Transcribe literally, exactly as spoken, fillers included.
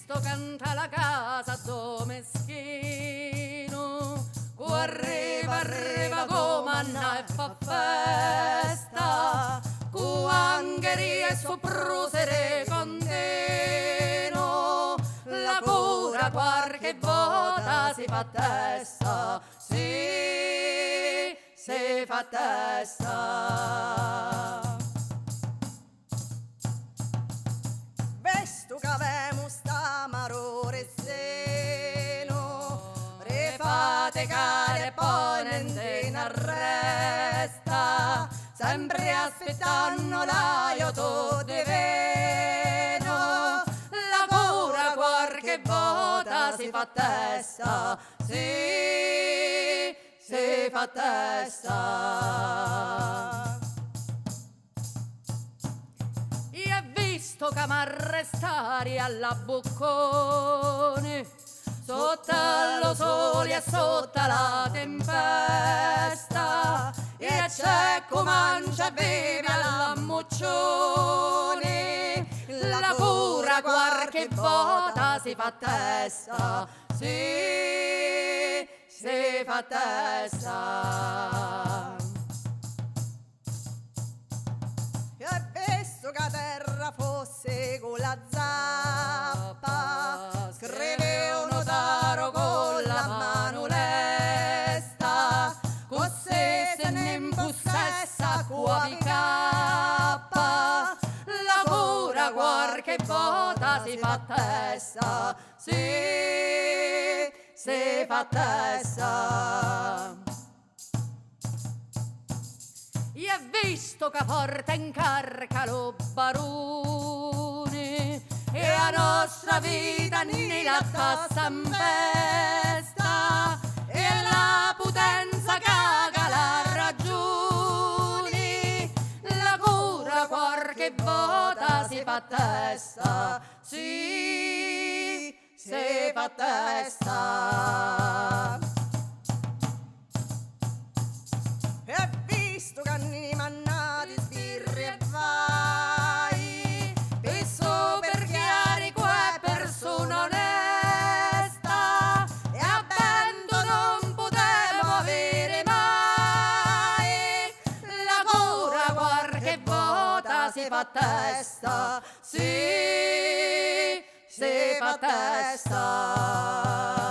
Sto canta la casa do meschinu, cu arriva, arriva comu a nna e fa festa, cu angheria e supprusiri continu, la cura quarchi vota si fa testa, si, si fa testa. Vistu c'avemu st'amaru risinu, ri faticari e poi nenti n'arresta, sempri aspittannu l'aiutu divinu, la cura quarchi vota si fa testa, si, si fa testa. E vistu ca m'arrestari a la Buccuni, sutta lu suli e sutta la timpesta, e c'è cu mancia e vivi a l'ammucciuni, la cura quarchi vota si fa testa, si, si fa testa. E vistu ca terra fossi cu la zappa, scrivi u nutaru cu la manu lesta, così si nni mpussessa cu a vicappa, la cura quarchi vota si fa testa, si, si fa testa. E vistu ca forte ncarca lu baruni, e a nostra vita nni la tassa 'n festa, e la putenza caga la ragiuni, la cura quarchi vota si fa testa, si, si fa testa. E vistu ca nni mannati sbirri e vai, pi supirchiari cu è persuna onesta, e a ventu nun putemu aviri mai, la cura quarchi vota si fa testa, si, si fa testa.